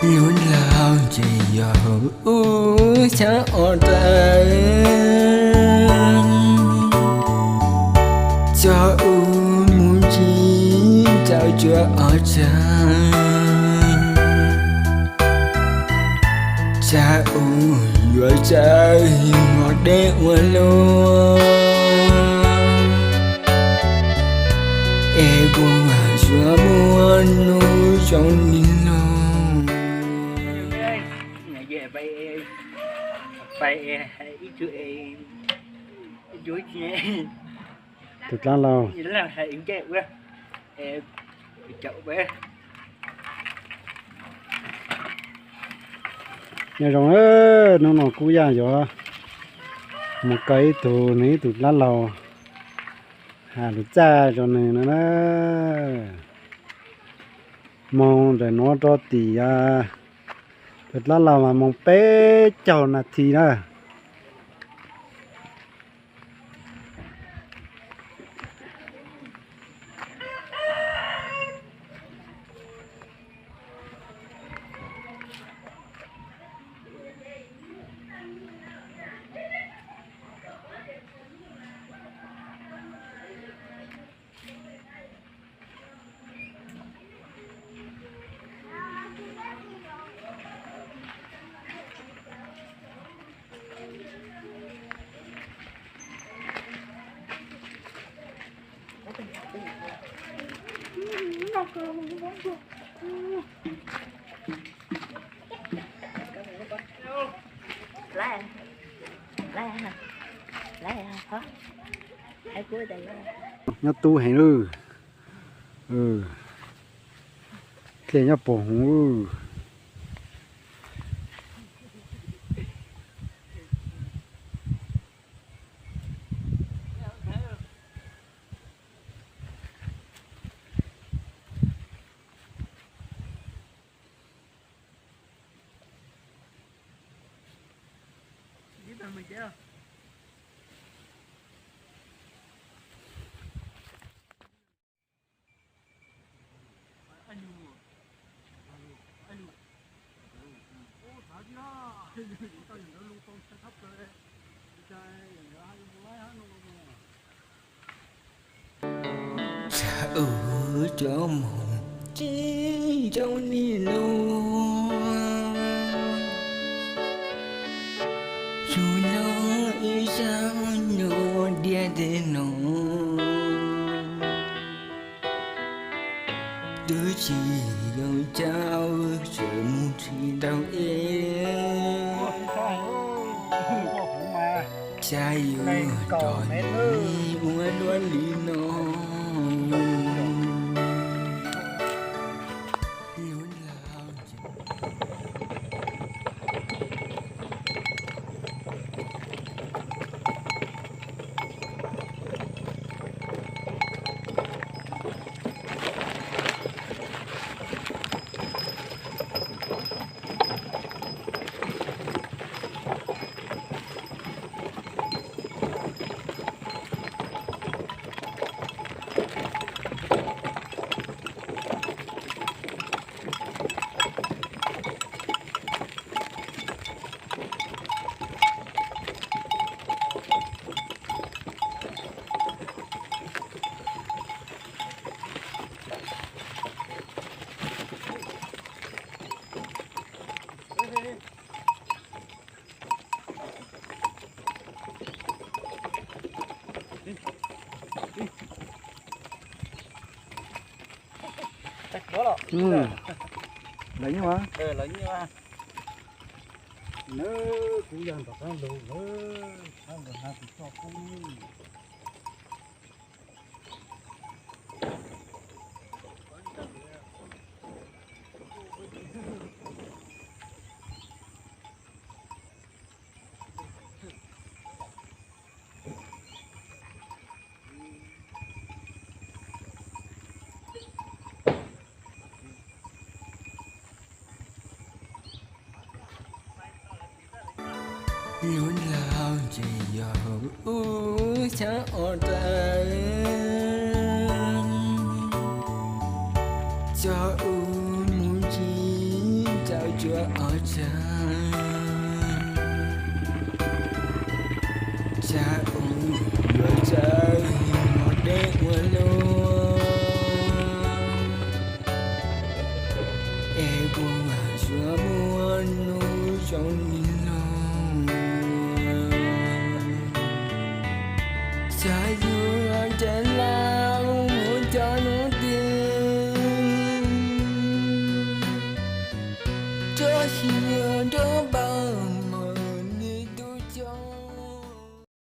Lub laug ces yog ub xyab ob tawg, coj ub mus tsis tau cuab ob tsaug, tsaug ub yuav tsaug mos deb ua luaj, es kuv suav muaj nub zoo li luag. Tus dab laug, nyob zoo, hnub no kuj yog yuav mus kawm ib tug, nws ib tug dab laug, hais lus txaj rau nws no na. Mus ntawm nuav rau tim, tus dab laug mas mus peb caug nas this na. Nyob tub heev lawm. Thiaj nyob puag hov. Tsaug ub cov moog tsis zoo li luag, yug nyob ib zaug nyob diam teb no, twb tsis zoo caum tseem mus tsis tau es, xyov yuav rov mus ua dua li no. Lawv nyob, lawv nyob. Nawb, kuv yog nram qab lug, qab lug hab kuv tso kub. Lub laug ces yog ub xyab ob tawg, coj ub mus tsis Tau cuab ob tsav, tsav ub.